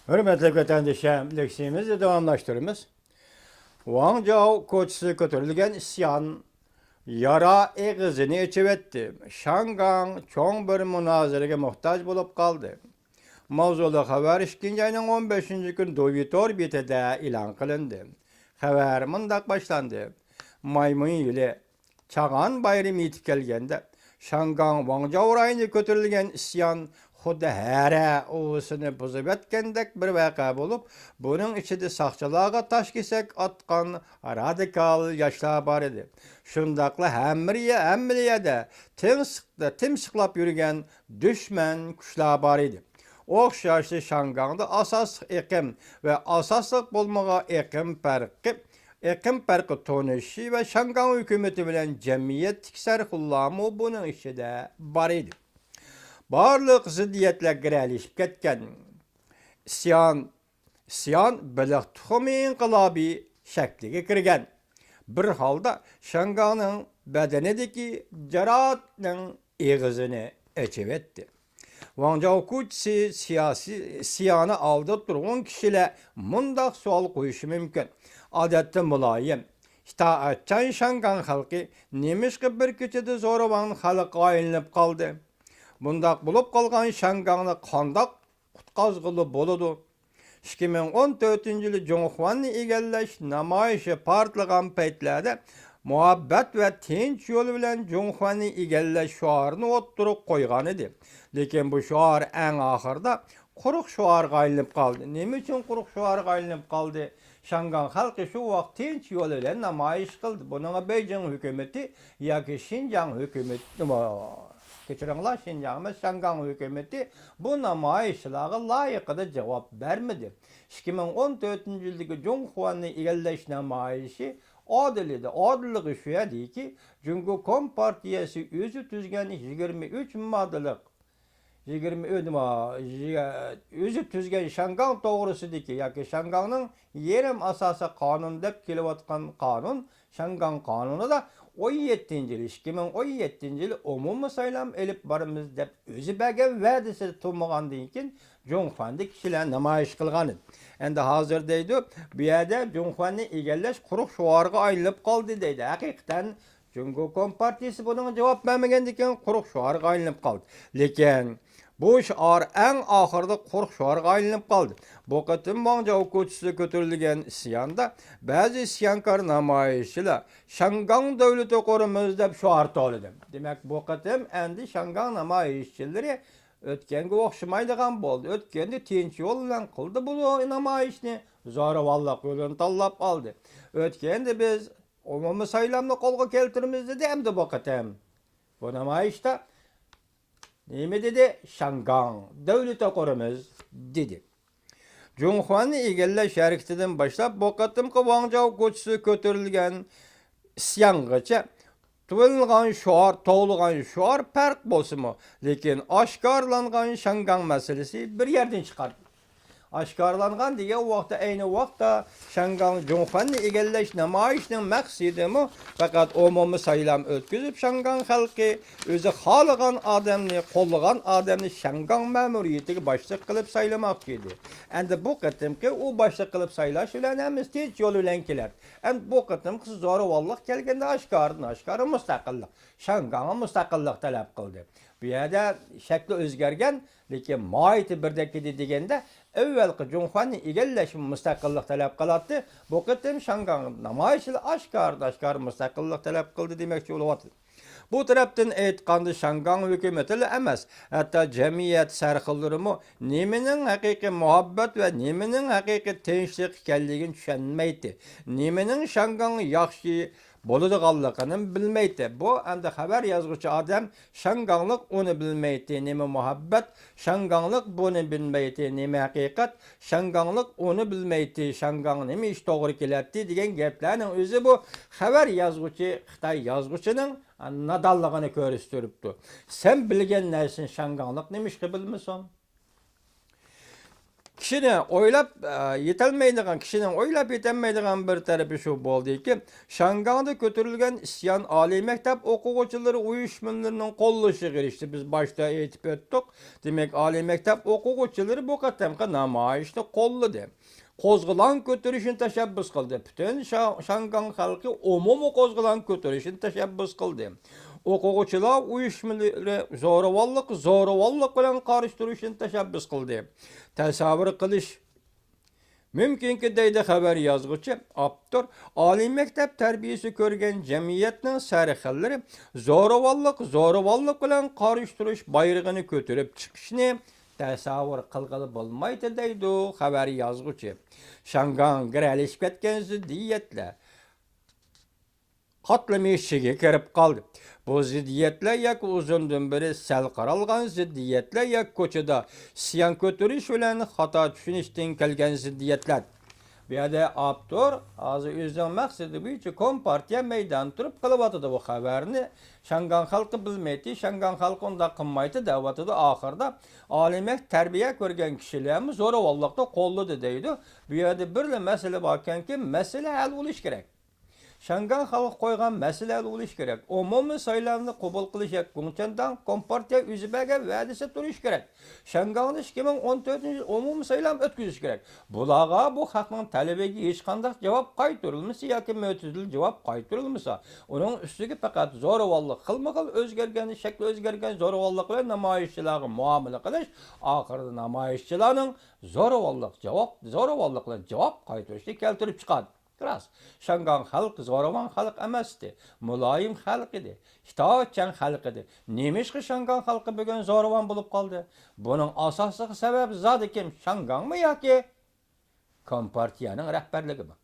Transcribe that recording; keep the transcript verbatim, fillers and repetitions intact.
ھۆرمەتلىك ۋەتەندىشىم، لېكسىيىمىزنى داۋاملاشتۇرىمىز. ۋاڭجاۋ كوچىسى كۆتۈرۈلگەن ئىسيان يارا ئېغىزىنى ئېچىۋەتتى. شياڭگاڭ چوڭ بىر مۇنازىرىگە موھتاج بولۇپ قالدى. ماۋزۇلۇق خەۋەر ئىككىنچى ئاينىڭ ئون بەشىنچى كۈنى دۇۋى تور بېتىدە ئېلان قىلىندى. خەۋەر مۇنداق باشلاندى: مايمۇن يىلى، چاغان بايرىمى يېتىپ كەلگەندە، شياڭگاڭ ۋاڭجاۋ رايونىدا كۆتۈرۈلگەن ئىسيان خۇددى ھەرە ئۇۋىسىنى بۇزۇۋەتكەندەك بىر ۋەقە بولۇپ، بۇنىڭ ئىچىدە ساقچىلارغا تاش كېسەك ئاتقان رادىكال ياشلار بار ئىدى. شۇنداقلا ھەممە يە-، ھەممە يەردە تىڭ سىق-، تىمسىقلاپ يۈرگەن دۈشمەن كۈچلەر بار ئىدى. ئوخشاشلا شياڭگاڭدا ئاساسلىق ئېقىم ۋە ئاساسلىق بولمىغان ئېقىم پەرقى، ئېقىم پەرقى تونۇشۇشى ۋە شياڭگاڭ ھۆكۈمىتى بىلەن جەمئىيەتتىكى سەرخىللارمۇ بۇنىڭ ئىچىدە بار ئىدى. بارلىق زىددىيەتلەر گىرەلىشىپ كەتكەن. ئىسيان، ئىسيان بېلىق تۇخۇمى ئىنقىلابى شەكلىگە كىرگەن. بىر ھالدا شياڭگاڭنىڭ بەدىنىدىكى جارائەتنىڭ ئېغىزىنى ئېچىۋەتتى. ۋاڭجاۋ كوچىسى سىياسىي، ئىسيانى ئالدىدا تۇرغان كىشىلەر مۇنداق سوئال قويۇشى مۇمكىن: ئادەتتە مۇلايىم، ئىتائەتچان شياڭگاڭ خەلقى نېمىشقا بىر كېچىدە زورىۋان خەلققە ئايلىنىپ قالدى؟ بۇنداق بولۇپ قالغان شياڭگاڭنى قانداق قۇتقازغىلى بولىدۇ؟ ئىككى مىڭ ئون تۆتىنچى يىلى جۇڭخۇەننى ئىگىلەش نامايىشى پارتلىغان پەيتلەردە مۇھەببەت ۋە تىنچ يول بىلەن جۇڭخۇەننى ئىگىلەش شوئارىنى ئوتتۇرىغا قويغان ئىدى. لېكىن بۇ شوئار ئەڭ ئاخىرىدا قۇرۇق شوئارغا ئايلىنىپ قالدى. نېمە ئۈچۈن قۇرۇق شوئارغا ئايلىنىپ قالدى؟ شياڭگاڭ خەلقى شۇ ۋاقىت تىنچ يول بىلەن نامايىش قىلدى. بۇنىڭغا بېيجىڭ ھۆكۈمىتى ياكى شىنجاڭ ھۆكۈمىتى، كەچۈرۈڭلار، شىنجاڭ ئەمەس، شياڭگاڭ ھۆكۈمىتى بۇ نامايىشچىلارغا لايىقىدا جاۋاب بەرمىدى. ئىككى مىڭ ئون تۆتىنچى يىلدىكى جۇڭخۇەننى ئىگىلەش نامايىشى ئادىل ئىدى. ئادىللىقى شۇ ئەدىكى، جۇڭگو كومپارتىيەسى ئۆزى تۈزگەن يىگىرمە ئۈچ ماددىلىق، يىگىرمە ئۈچ، ئۆزى تۈزگەن شياڭگاڭ توغرىسىدىكى ياكى شياڭگاڭنىڭ يېرىم ئاساسىي قانۇن دەپ كېلىۋاتقان قانۇن، شياڭگاڭ قانۇنىدا ئون يەتتىنچى يىلى، ئىككى مىڭ ئون يەتتىنچى يىلى ئومۇمىي سايلام ئېلىپ بارىمىز دەپ ئۆزى بەرگەن ۋەدىسىدە تۇرمىغاندىن كېيىن، جۇڭخۇەندە كىشىلەر نامايىش قىلغان ئىدى. ئەمدى ھازىر دەيدۇ، بۇ يەردە جۇڭخۇەننى ئىگىلەش قۇرۇق شوئارغا ئايلىنىپ قالدى دەيدۇ. ھەقىقەتەن جۇڭگو كومپارتىيىسى بۇنىڭغا جاۋاب بەرمىگەندىن كېيىن قۇرۇق شوئارغا ئايلىنىپ قالدى. لېكىن بۇ شوئار ئەڭ ئاخىرىدا قۇرۇق شوئارغا ئايلىنىپ قالدى. بۇ قېتىم ۋاڭجاۋ كوچىسىدا كۆتۈرۈلگەن ئىسياندا بەزى ئىسيانكار نامايىشچىلار «شياڭگاڭ دۆلىتى قۇرىمىز» دەپ شوئار توۋلىدى. دېمەك، بۇ قېتىم ئەمدى شياڭگاڭ نامايىشچىلىرى ئۆتكەنگە ئوخشىمايدىغان بولدى. ئۆتكەندە تىنچ يول بىلەن قىلدى بۇ نامايىشنى، زورىۋانلىق يولىنى تاللاپ ئالدى. ئۆتكەندە بىز ئومۇمىي سايلامنى قولغا كەلتۈرىمىز دېدى، ئەمدى بۇ قېتىم بۇ نامايىشتا نېمە دېدى؟ «شياڭگاڭ دۆلىتى قۇرىمىز» دېدى. جۇڭخۇەننى ئىگىلەش ھەرىكىتىدىن باشلاپ، بۇ قېتىمقى ۋاڭجاۋ كوچىسىدا كۆتۈرۈلگەن ئىسيانغىچە تۇتۇلغان شوئار، توۋلىغان شوئار پەرق بولسىمۇ، لېكىن ئاشكارىلانغان شياڭگاڭ مەسىلىسى بىر يەردىن چىقاتتى. ئاشكارىلانغان دېگەن ۋاقىتتا، ئەينى ۋاقىتتا شياڭگاڭ جۇڭخۇەننى ئىگىلەش نامايىشىنىڭ مەقسىتىمۇ پەقەت ئومۇمىي سايلام ئۆتكۈزۈپ، شياڭگاڭ خەلقى ئۆزى خالىغان ئادەمنى، قوللىغان ئادەمنى شياڭگاڭ مەمۇرىيىتىگە باشلىق قىلىپ سايلىماقچى ئىدى. ئەمدى بۇ قېتىمقى ئۇ باشلىق قىلىپ سايلاش بىلەن ھەممىسى تىنچ يول بىلەن كېلەتتى. ئەمدى بۇ قېتىمقى زورىۋانلىق كەلگەندە ئاشكارىدىن ئاشكارا مۇستەقىللىق، شياڭگاڭ مۇستەقىللىق تەلەپ قىلدى. بۇ يەردە شەكلى ئۆزگەرگەن، لېكىن ماھىيىتى بىردەك ئىدى دېگەندە، ئەۋۋەلقى جۇڭخۇەننى ئىگىلەش مۇستەقىللىق تەلەپ قىلاتتى. بۇ قېتىم شياڭگاڭ نامايىشىدا ئاشكارا-ئاشكارا مۇستەقىللىق تەلەپ قىلدى دېمەكچى بولۇۋاتىدۇ. بۇ تەرەپتىن ئېيتقاندا، شياڭگاڭ ھۆكۈمىتىلا ئەمەس، ھەتتا جەمئىيەت سەرخىللىرىمۇ نېمىنىڭ ھەقىقىي مۇھەببەت ۋە نېمىنىڭ ھەقىقىي تىنچلىق ئىكەنلىكىنى چۈشەنمەيتتى. نېمىنىڭ شياڭگاڭ ياخشى بولىدىغانلىقىنىمۇ بىلمەيتتى. بۇ ئەمدى خەۋەر يازغۇچى ئادەم شياڭگاڭلىق ئۇنى بىلمەيتتى، نېمە مۇھەببەت، شياڭگاڭلىق بۇنى بىلمەيتتى، نېمە ھەقىقەت، شياڭگاڭلىق ئۇنى بىلمەيتتى، شياڭگاڭ نېمە ئىش توغرا كېلەتتى دېگەن گەپلەرنىڭ ئۆزى بۇ خەۋەر يازغۇچى، خىتاي يازغۇچىنىڭ نادانلىقىنى كۆرسىتىپ تۇرۇپتۇ. سەن بىلگەن نەرسىنى شياڭگاڭلىق نېمىشقا بىلمىسۇن؟ كىشىنى ئويلاپ، ئە، يېتەلمەيدىغان، كىشىنىڭ ئويلاپ يېتەلمەيدىغان بىر تەرىپى شۇ بولدىكى، شياڭگاڭدا كۆتۈرۈلگەن ئىسيان ئالىي مەكتەپ ئوقۇغۇچىلىرى ئۇيۇشمىلىرىنىڭ قوللىشىغا ئېرىشتى. بىز باشتا ئېيتىپ ئۆتتۇق. دېمەك، ئالىي مەكتەپ ئوقۇغۇچىلىرى بۇ قېتىمقى نامايىشنى قوللىدى. قوزغىلاڭ كۆتۈرۈشنى تەشەببۇس قىلدى. پۈتۈن شا-، شياڭگاڭ خەلقى ئومۇمىي قوزغىلاڭ كۆتۈرۈشنى تەشەببۇس قىلدى. ئوقۇغۇچىلار ئۇيۇشمىلىرى زورىۋاللىق، زورىۋاللىق بىلەن قارشى تۇرۇشنى تەشەببۇس قىلدى. تەسەۋۋۇر قىلىش مۇمكىنكى، دەيدۇ خەۋەر يازغۇچى. ئاپتور ئالىي مەكتەپ تەربىيىسى كۆرگەن جەمئىيەتنىڭ سەرخىللىرى زورىۋاللىق، زورىۋاللىق بىلەن قارشى تۇرۇش بايرىقىنى كۆتۈرۈپ چىقىشنى تەسەۋۋۇر قىلغىلى بولمايتتى، دەيدۇ خەۋەر يازغۇچى. شياڭگاڭ گىرەلىشىپ كەتكەن زىددىيەتلەر قاتلىمى ئىچىگە كىرىپ قالدى. بۇ زىددىيەتلەر ياكى ئۇزۇندىن بېرى سەل قارالغان زىددىيەتلەر ياكى كوچىدا ئىسيان كۆتۈرۈش بىلەن خاتا چۈشىنىشتىن كەلگەن زىددىيەتلەر. بۇ يەردە ئاپتور ھازىر ئۆزىنىڭ مەقسىتى بويىچە كومپارتىيە مەيداندا تۇرۇپ قىلىۋاتىدۇ بۇ خەۋەرنى. شياڭگاڭ خەلقى بىلمەيتتى، شياڭگاڭ خەلقى ئۇنداق قىلمايتتى دەۋاتىدۇ. ئاخىرىدا ئالىي مەكتەپ تەربىيە كۆرگەن كىشىلەرمۇ زورىۋاللىقتا قوللىدى دەيدۇ. بۇ يەردە بىرلا مەسىلە باركەنكى، مەسىلە ھەل بولۇش كېرەك. شياڭگاڭ خەلقى قويغان مەسىلە ھەل بولۇشى كېرەك. ئومۇمىي سايلامنى قوبۇل قىلىش ياكى گۇڭچەنداڭ كومپارتىيە ئۆزى بەرگەن ۋەدىسىدە تۇرۇشى كېرەك. شياڭگاڭدا ئىككى مىڭ ئون تۆتىنچى يىل ئومۇمىي سايلام ئۆتكۈزۈش كېرەك. بۇلارغا، بۇ خەقنىڭ تەلىپىگە ھېچقانداق جاۋاب قايتۇرۇلمىسا ياكى مۆتىدىل جاۋاب قايتۇرۇلمىسا، ئۇنىڭ ئۈستىگە پەقەت زورىۋاللىق، خىلمۇ خىل ئۆزگەرگەن، شەكلى ئۆزگەرگەن زورىۋاللىق بىلەن نامايىشچىلارغا مۇئامىلە قىلىش، ئاخىرىدا نامايىشچىلارنىڭ زورىۋاللىق جاۋاب، زورىۋاللىق بىلەن جاۋاب قايتۇرۇشنى كەلتۈرۈپ چىقاردى. راست، شياڭگاڭ خەلقى زورىۋان خەلق ئەمەستى، مۇلايىم خەلق ئىدى، ئىتائەتچان خەلق ئىدى. نېمىشقا شياڭگاڭ خەلقى بۈگۈن زورىۋان بولۇپ قالدى؟ بۇنىڭ ئاساسلىق سەۋەبى زادى كىم؟ شياڭگاڭمۇ ياكى كومپارتىيەنىڭ رەھبەرلىكىمۇ؟